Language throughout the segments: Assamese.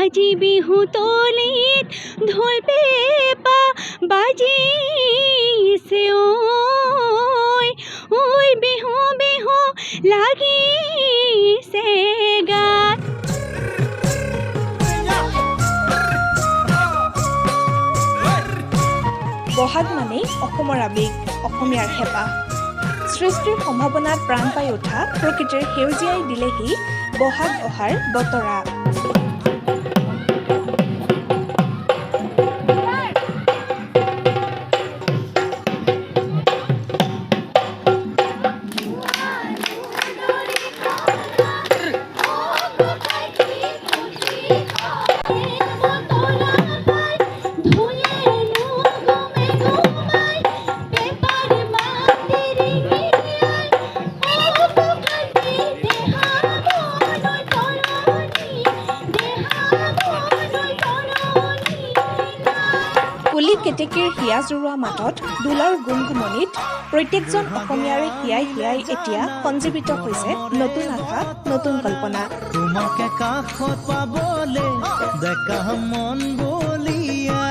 আজি বিহু তলিত ঢোল পেঁপা বাজিছে ঐ, ঐ বিহু বিহু লাগিছে গাত। বহাগ মানেই অসমৰ আৱেগ, অসমীয়াৰ হেঁপাহ। সৃষ্টিৰ সম্ভাৱনাত প্ৰাণ পাই উঠা প্ৰকৃতিৰ সেউজীয়াই দিলেহি বহাগ অহাৰ বতৰা। কুলি কেতেকীৰ হিয়া জোৰোৱা মাতত, ঢোলৰ গুমগুমনিত প্ৰত্যেকজন অসমীয়াৰে হিয়াই হিয়াই এতিয়া সঞ্জীৱিত হৈছে নতুন আশা, নতুন কল্পনা। তোমাকে কাষত পাবলে ডেকা মন বলিয়া।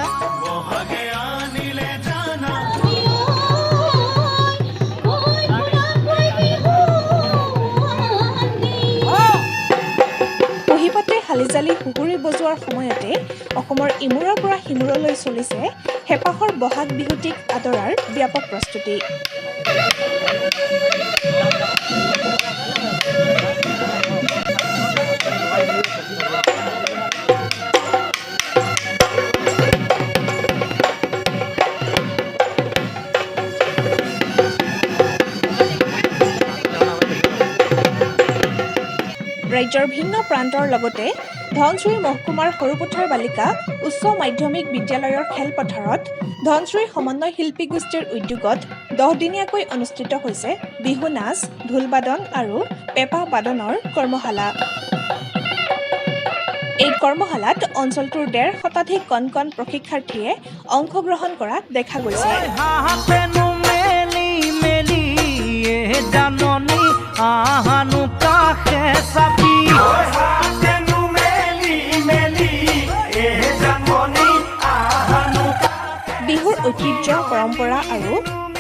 বহাগে আনিলে জানা। কুঁহিপাতে হালিজালি সুহুৰি বজোৱাৰ সময়তে অসমৰ ইমূৰৰ পৰা সিমূৰলৈ চলিছে হেঁপাহৰ বহাগ বিহুটিক আদৰাৰ ব্যাপক প্ৰস্তুতি। ৰাজ্যৰ ভিন্ন প্ৰান্তৰ লগতে ধনশিৰি মহকুমাৰ সৰুপথাৰ বালিকা উচ্চ মাধ্যমিক বিদ্যালয়ৰ খেলপথাৰত ধনশিৰি সমন্বয় শিল্পী গোষ্ঠীৰ উদ্যোগত 10 দিনীয়াকৈ অনুষ্ঠিত হৈছে বিহু নাচ, ঢোলবাদন আৰু পেঁপা বাদনৰ কৰ্মশালা। এই কৰ্মশালাত অঞ্চলটোৰ 150 শতাধিক কণ কণ প্ৰশিক্ষাৰ্থীয়ে অংশগ্ৰহণ কৰা দেখা গৈছে। হাতেনো মেলি মেলি এ জাননী আহানো কাষে চাপি। হাতেনো মেলি মেলি এ জাননী আহানো। বিহুৰ ঐতিহ্য, পৰম্পৰা আৰু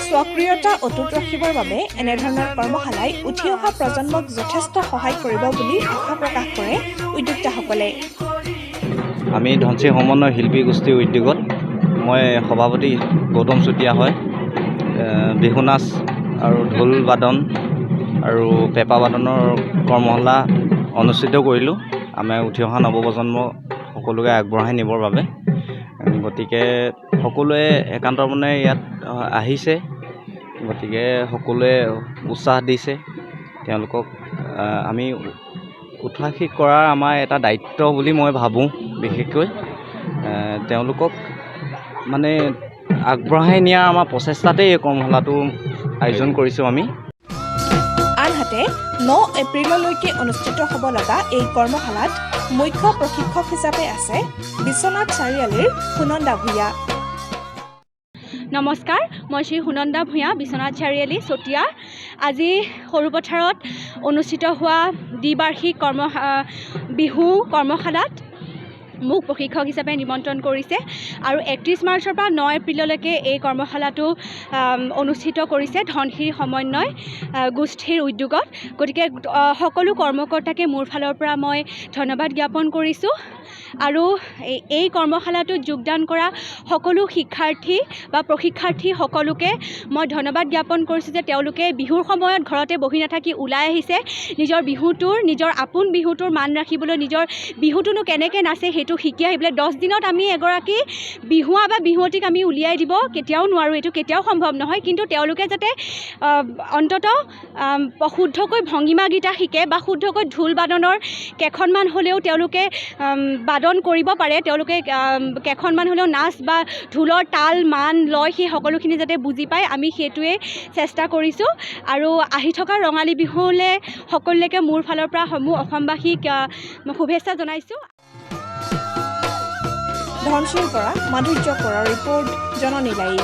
স্বকীয়তা অটুট ৰাখিবৰ বাবে এনেধৰণৰ কৰ্মশালাই উঠি অহা প্ৰজন্মক যথেষ্ট সহায় কৰিব বুলি আশা প্ৰকাশ কৰে উদ্যোক্তাসকলে। আমি ধনশিৰি সমন্বয় শিল্পী গোষ্ঠীৰ উদ্যোগত, মই সভাপতি গৌতম চুতীয়া হয়, বিহু নাচ আৰু ঢোল বাদন আৰু পেঁপা বাদনৰ কৰ্মশালা অনুষ্ঠিত কৰিলোঁ, আমাৰ উঠি অহা নৱপ্ৰজন্ম সকলোকে আগবঢ়াই নিবৰ বাবে। গতিকে সকলোৱে একান্ত মনে ইয়াত আহিছে। গতিকে সকলোৱে উৎসাহ দিছে। তেওঁলোকক আমি উৎসাহিত কৰাৰ আমাৰ এটা দায়িত্ব বুলি মই ভাবোঁ। বিশেষকৈ তেওঁলোকক মানে আগবঢ়াই নিয়াৰ আমাৰ প্ৰচেষ্টাতেই এই কৰ্মশালাটো আয়োজন কৰিছোঁ আমি। আনহাতে 9 এপ্ৰিললৈকে অনুষ্ঠিত হ'ব লগা এই কৰ্মশালাত মুখ্য প্ৰশিক্ষক হিচাপে আছে বিশ্বনাথ চাৰিআলিৰ সুনন্দা ভূঞা। নমস্কাৰ, মই শ্ৰী সুনন্দা ভূঞা, বিশ্বনাথ চাৰিআলি, চতিয়া। আজি সৰুপথাৰত অনুষ্ঠিত হোৱা দ্বিবাৰ্ষিক বিহু কৰ্মশালাত মোক প্ৰশিক্ষক হিচাপে নিমন্ত্ৰণ কৰিছে আৰু 31 মাৰ্চৰ পৰা 9 এপ্ৰিললৈকে এই কৰ্মশালাটো অনুষ্ঠিত কৰিছে ধনশিৰি সমন্বয় গোষ্ঠীৰ উদ্যোগত। গতিকে সকলো কৰ্মকৰ্তাকে মোৰ ফালৰ পৰা মই ধন্যবাদ জ্ঞাপন কৰিছোঁ আৰু এই কৰ্মশালাটোত যোগদান কৰা সকলো শিক্ষাৰ্থী বা প্ৰশিক্ষাৰ্থী সকলোকে মই ধন্যবাদ জ্ঞাপন কৰিছোঁ যে তেওঁলোকে বিহুৰ সময়ত ঘৰতে বহি নাথাকি ওলাই আহিছে নিজৰ বিহুটোৰ, নিজৰ আপোন বিহুটোৰ মান ৰাখিবলৈ, নিজৰ বিহুটোনো কেনেকৈ নাচে সেইটো শিকি আহিবলৈ। 10 দিনত আমি এগৰাকী বিহুৱা বা বিহুৱতীক আমি উলিয়াই দিব কেতিয়াও নোৱাৰোঁ, এইটো কেতিয়াও সম্ভৱ নহয়। কিন্তু তেওঁলোকে যাতে অন্ততঃ শুদ্ধকৈ ভংগীমাকেইটা শিকে বা শুদ্ধকৈ ঢোল বাদনৰ কেইখনমান হ'লেও তেওঁলোকে বাদন কৰিব পাৰে, তেওঁলোকে কেইখনমান হ'লেও নাচ বা ঢোলৰ তাল, মান, লয় সেই সকলোখিনি যাতে বুজি পায়, আমি সেইটোৱে চেষ্টা কৰিছোঁ। আৰু আহি থকা ৰঙালী বিহুলৈ সকলোলৈকে মোৰ ফালৰ পৰা সমূহ অসমবাসীক শুভেচ্ছা জনাইছোঁ। ধনশিৰিৰ পৰা মাধুৰ্য কৰাৰ ৰিপৰ্ট, জননী লাইভ।